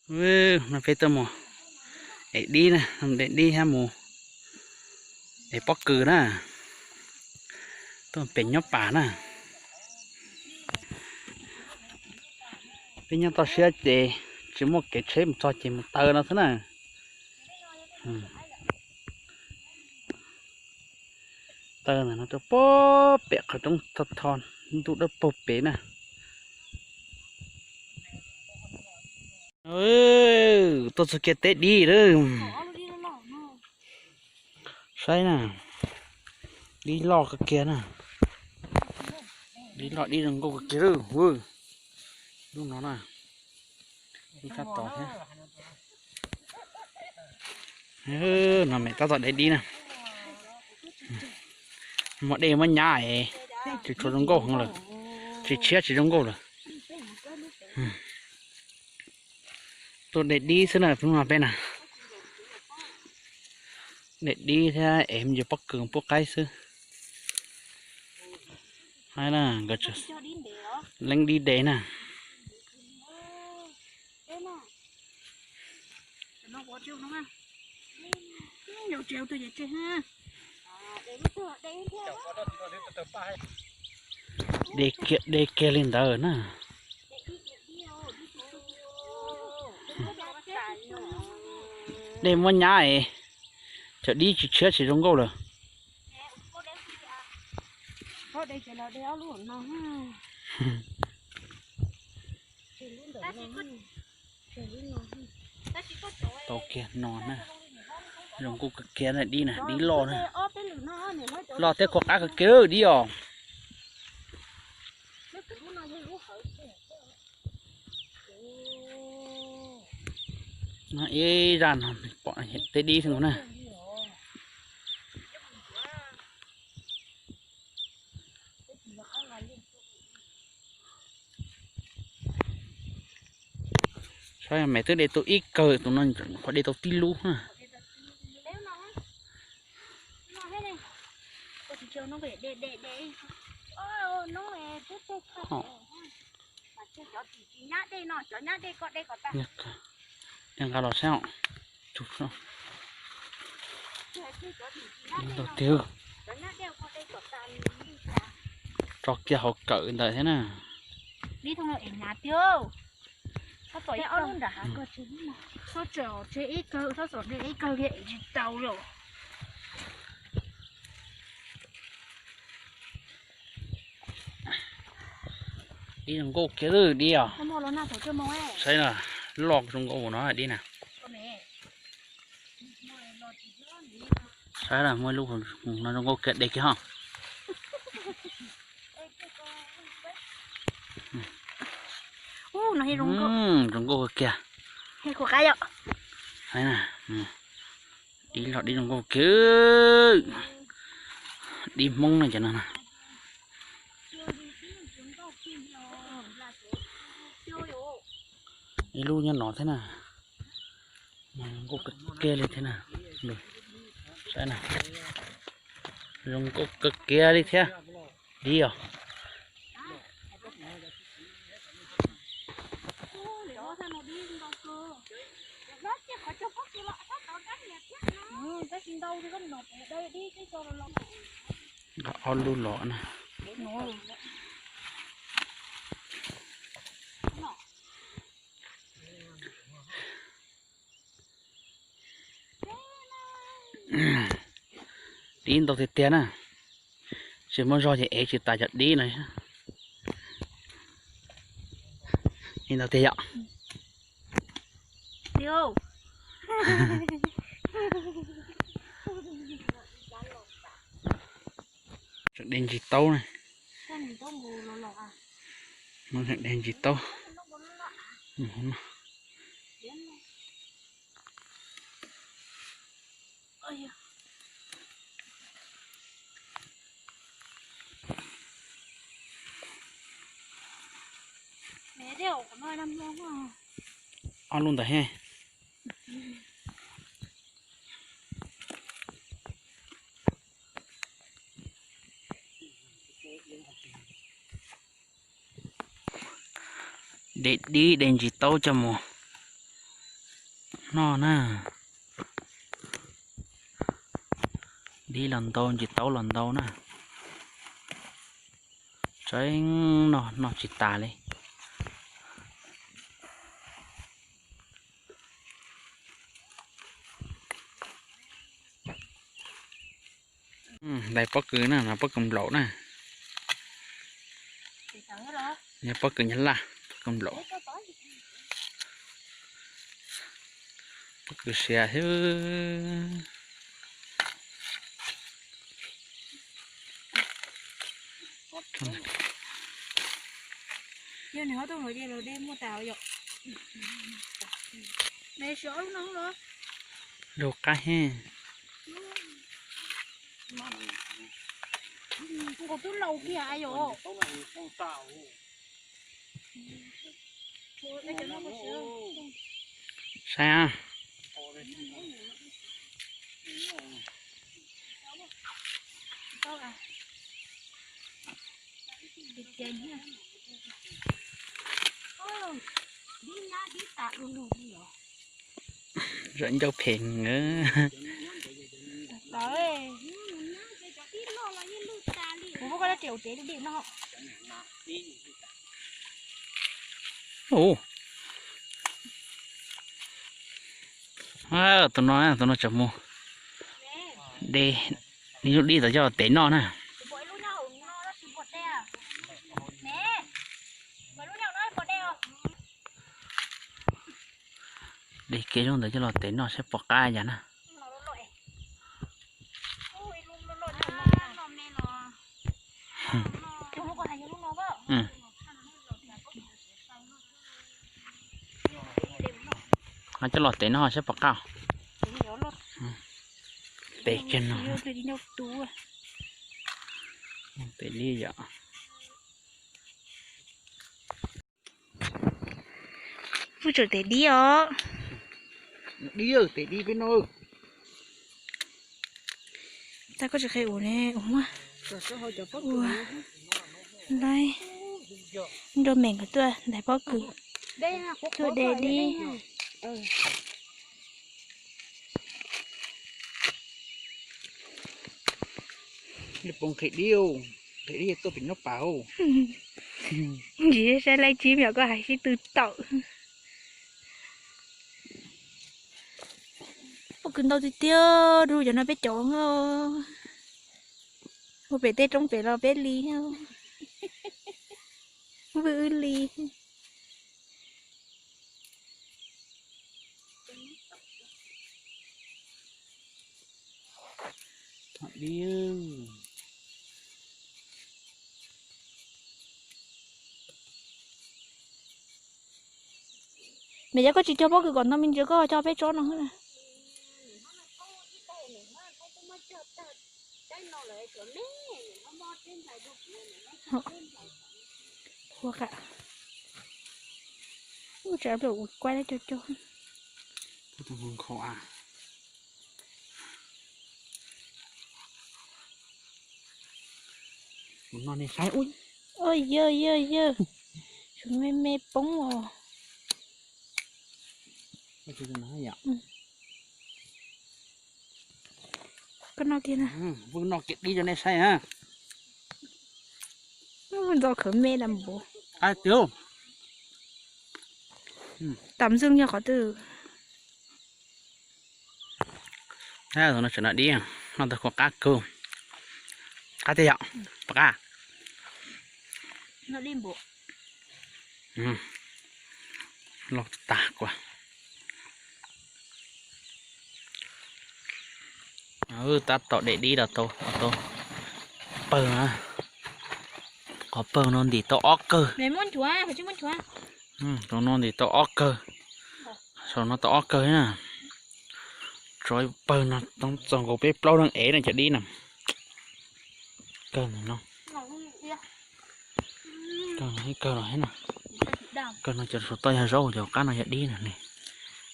No peb tuaj mus ev dib na, de dib thiab mus ev pob kws na, tuaj pem nyob pas na. Peb nyob toj siab ces tsis muaj kev tsheb mus txog ces mus taw no xwb na. Taw ntawm no rau pem qhov roob tho tho, ntuj dawb paug pem na. Tuaj txog kiag teb dib lawm. Saib na, dib loj kawg kiag na. Dib loj dib zoo nkauj kawg kiag lawm. Lub no na, lub sab tod thiab. No mem tab tom de dib na. Muaj dej muab nyab es tsis tshua zoo nkauj heev lawm, tsis tshiab tsis zoo nkauj lawm. Tuaj de dib xwb na hnub no peb na. De dib thiab es me ntsis pob kws pub qaib xwb. Haib na, nkawd leeb dib de na. De kiag li ntawd na. Dej muab nyab es cov dib tsis tshiab tsis zoo nkauj lawm. Tau kiag no na, zoo nkauj kawg kiag na, dib na, dib loj na, loj thiab khuam qab kawg kiag dib os. Ib zaj no pom tej dib xwb na. Saib, mem twb de tau ib kawg, tus no qhuav de tau tib lub na. Nqa los saib os. Tau tiag. Tso kiag hauv kawm ntawd thiab na. Txhob tso ib kawg, txhob tso ib kawg li es tsis tau li. Dib zoo nkauj kiag dib os. Saib na, loj zoo nkauj no dib na. Saib na, muaj ib lub no zoo nkauj kiag, de kiag ho. Zoo nkauj kiag. Dib los dib zoo nkauj kiag. Dib Hmoob na cov no na. Ib lub nyob no thiab na. Zoo nkauj kawg kiag li thiab na. Saib na, zoo nkauj kawg kiag li thiab. Dib os. Nqa ob lub los na. Dib ntau tiag tiag na. Tsis muaj zog ces ev tsis tas cov dib no. Dib ntau tiag yom. Tseem de ntsis taub na. De ntsis taub. Ob lub ntawd he. De dib de ntsis taub coj mus Noj na, dib los ntau, ntsis taub los ntau na. Tseeb no noj tsis tas li. Ntais pob kws na, no pob kws nplaum na. Yog pob kws nyab laj, pob kws nplaum. Pob kws siav thiab. Lug qab hev. Saib a. Zawm ncauj phem. Tus no, tus no tseem mus de ib lub dib tod coj los tev noj na. De kev lub ntawd coj los tev noj saib puas qab yam na. Coj los tev noj saib puas qab. Tev kiag no. Tev li yom. Kuj tseem tev dib os. Dib, tev dib peb no. Tag koj tsis qhia ua ne, ua muab ua laib nrog meem kom tuaj ntais pob kws, tuaj de dib. Poob nqhis dib, nqhis dib tuaj pem nyob pas. Ntsis saib laib tsib me nyuam koj hais sib tw tawm. Pob kws ntau tiag tiag, du cov no peb cov. Ua pem tej roob pem los peb li, vwj wb li. Nws yog koj tsis cog pob kws kom ntau me ntsis koj cog peb tsob no xwb na. Ua ka, ua tsav plaws ua kuaj cog cog. Tus nkhaus a. Ua no nej saib ua. Ua yawg yawg yawg, tsum me me poob os. Koj noj kiag na. Vwj noj kiag dib rau nej saib na. Ntxo khawv me na npaum. Tam zog yog qhov twg. Tus no tseem noj dib, noj tau kuj qab kawg. Qab tiag yom, puas qab? Loj tag kuv. Tab tom de dib los tau qhov pawg, qhov pawg no ntim tau ob kawg. Tus no ntim tau ob kawg, saum no tau ob kawg na. Tso pawg no txog nkaus peb plaub leeg ev no cov dib na. Kawg no, kawg no, kawg no na. Kawg no cov saum toj yog zaub, cov qab no yog dib na ne.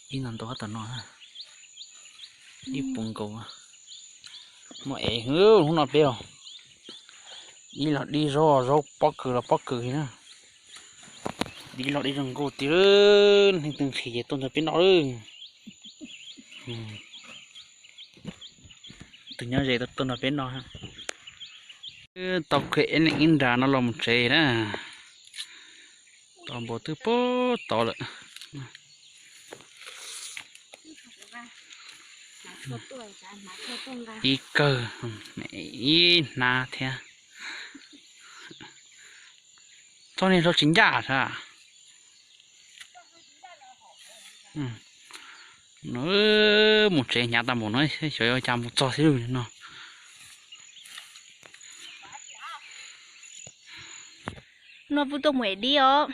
Dib no ntau tom no, dib puv nkaus. Muaj ev hnub no peb os. Dib los dib, zaub, zaub, pob kws los pob kws na. Dib los dib zoo nkauj tiag, neeg twg nqhis ces tuaj nrog peb noj lawm. Tus nyob ze tuaj nrog peb noj. Tau khev ib leeg ib nra no los mus tsev na. Tos npaum twb puag tod lawm. Ib kawg, ib hnab thiab. Txog niag hlo tsis ncaj sas. Mus tsev hnyav tag npaum no, xyov yuav cas mus txog xwb no. No pub tuaj mus ev dib os.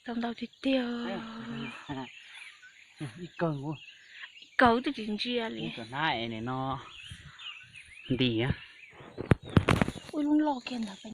Tau ntau tiag tiag. Ib kawg twb tsis ntsia li. Nti. Ua lub loj kiag ntawd.